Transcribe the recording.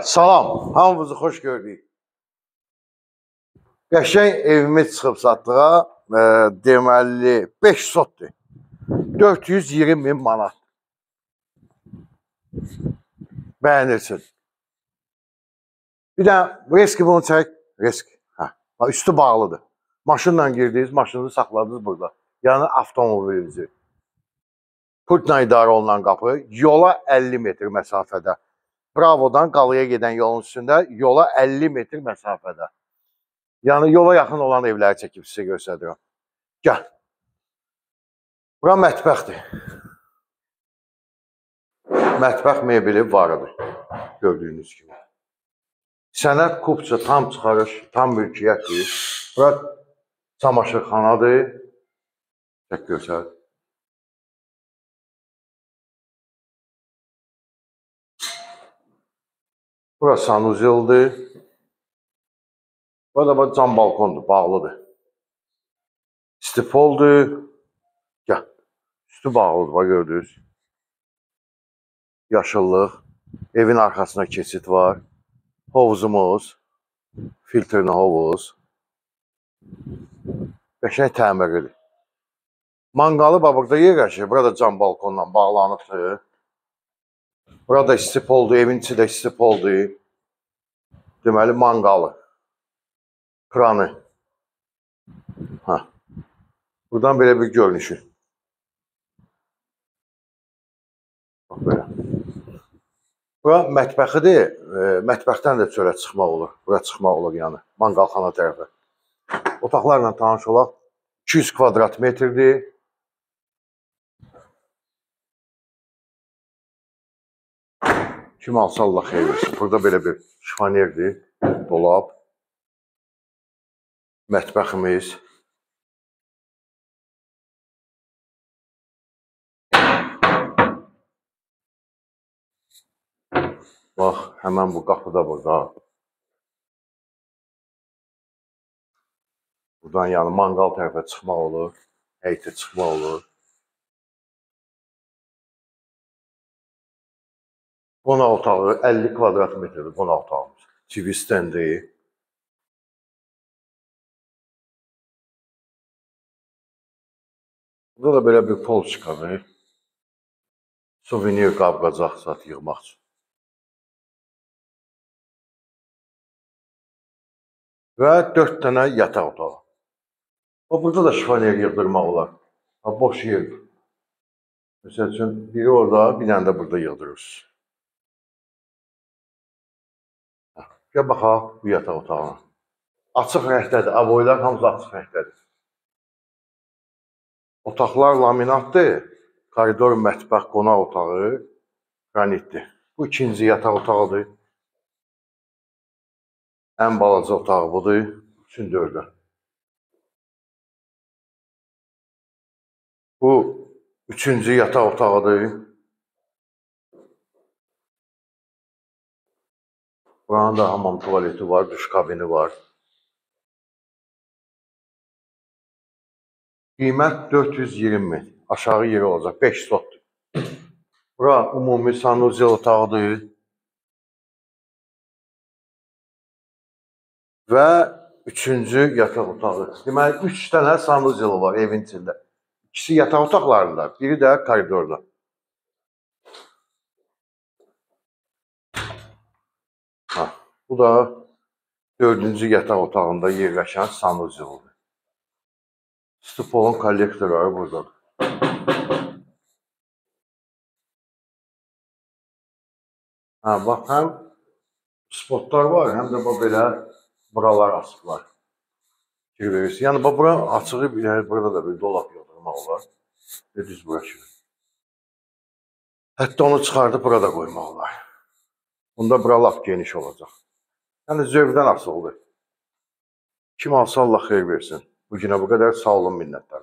Salam, hamınızı xoş gördük. Qəşəng evimiz çıxıb satdığa, deməli 5 sotdur. 420 min manat. Bəyənirsin. Bir də riski bunu çək, risk. Hə, üstü bağlıdır. Maşınla girdiniz, maşınızı saxladınız burada. Yəni avtomobilinizi. Pultla idarə olunan qapı, yola 50 metr məsafədə. Bravodan Qalıya gedən yolun üstündə yola 50 metr məsafədə. Yəni yola yaxın olan evləri çəkib sizə göstərirəm. Gəl. Bura mətbəxdir. Mətbəx mebeli var idi, gördüyünüz kimi. Sənəd kupça tam çıxarış, tam mülkiyyətdir. Bura çamaşırxanadır. Çək görsər. Bura sanuzeldir. Burada da cam balkondur, bağlıdır. İstipoldur. Gəl. Üstü bağlıdır, bax gördünüz. Yaşıllıq. Evin arxasına keçid var. Hovuzumuz. Filtrli hovuz. Qəşəng təmirlidir. Manqalı bax burada yerləşir. Burada cam balkonla bağlanıbdır. Burada istipoldur, evin içi də istipoldur. Deməli, manqalı. Kranı. Hə. Buradan belə bir görünüşü. Bax belə. Bura mətbəxidir. Mətbəxdən də çölə çıxmaq olur. Bura çıxmaq olur yəni. Manqalxana tərəfə. Otaqlarla tanış olaq. 200 kvadrat metrdir. Kim alsa Allah xeyir versin. Burada belə bir şifanerdir, dolab, mətbəximiz. Bax, həmən bu qapı da burada. Buradan yəni manqal tərəfə çıxmaq olur, həyətə çıxmaq olur. Qonaq otağı 50 kvadrat metrdir qonaq otağımız. TV stendi. Burada da belə bir pol çıxarır. Suvenir qab-qacaq zat yığmaq üçün. Və 4 dənə yataq otağı. Burada da şifaner yığdırmaq olar. Boş yerdir. Məsəl üçün, biri orada, bir dənə də burada yığdırırsınız. Gəl baxaq bu yataq otağına. Açıq rəngdədir, aboylar hamısı açıq rəngdədir. Otaqlar laminatdır, koridor, mətbəx, qonaq otağı qranitdir. Bu ikinci yataq otağıdır. Ən balaca otağı budur, 3-ün 4-ə. Bu üçüncü yataq otağıdır. Buranın da hamam tuvaleti var, duş kabini var. Qiymət 420 min. Aşağı yeri olacaq, 5 sotdur. Bura ümumi sanuzel otağıdır. Və üçüncü yataq otağı. Deməli, 3 dənə sanuzeli var evin içində. İkisi yataq otaqlarında, biri də koridorda. Ha, bu da dördüncü yataq otağında yerləşən sanuzeldir. Stupolun kollektorları buradadır. Ha, bax, həm spotlar var, həm də bax belə buralar asıblar. Yəni, bax, bura açığı, yəni, burada da bir dolab yığdırmaq olar. Və düz bura kimi. Hətta onu çıxardıb burada qoymaq olar. Bunda bura lap geniş olacaq. Yəni, zövqdən asılıdır. Kim alsa Allah xeyir versin. Bugünə bu qədər. Sağ olun, minnətdarım.